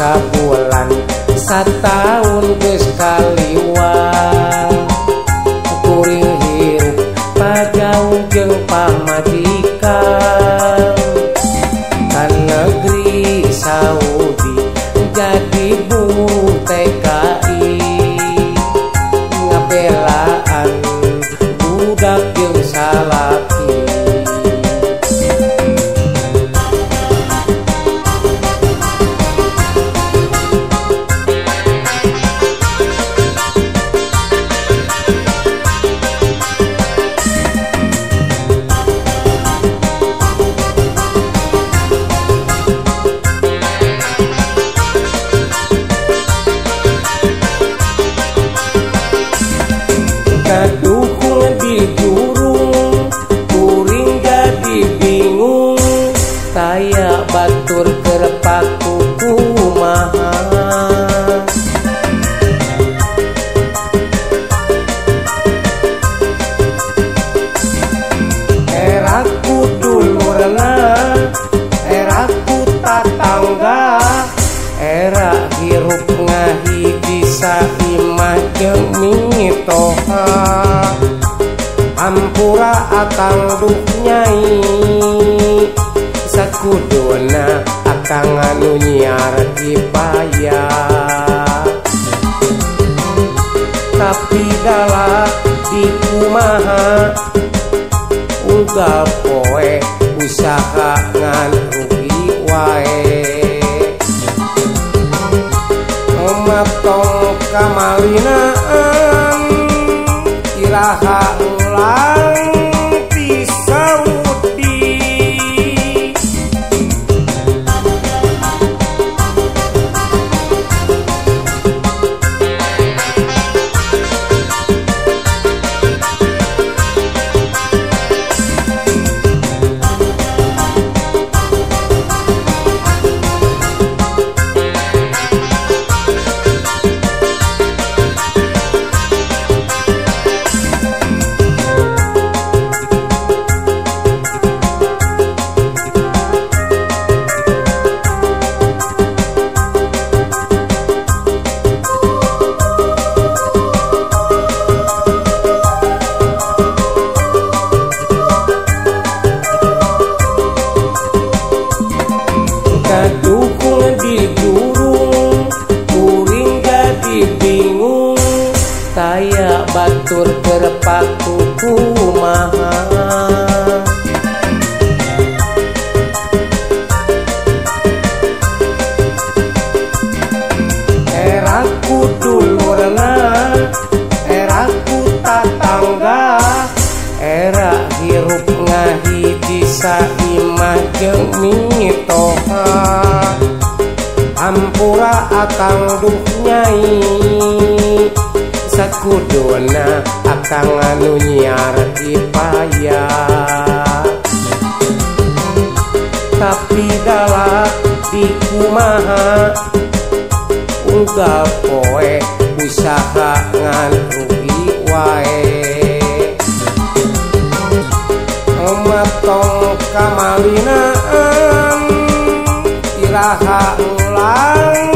sabulan sataun geus kaliwat kuring hirup pajauh jeung pamajikan ka negeri Saudi jadi buruh TKI ngabelaan budak jeung salaki. Dukung di jurung kuring jadi bingung taya batur keur paku kumaha eraku dulurna eraku tatangga era hirup ngahiji saimah jeung mitoha ampura akang duh nyai sakuduna akang anu nyiar dipaya tapi dalah dikumaha unggal poe usaha ngan rugi wae matong kamalinaan iraha ulang ti Saudi. Dukung di jurung kuring jadi bingung taya batur keur paku kumaha eraku dulurna eraku tatangga era hirup ngahiji saimah jeung mitoha ampura akang duh nyai sakuduna akang anu nyiar dipaya tapi dalah dikumaha unggal poe usaha ngan rugi wae matong kamalinaan iraha ulang.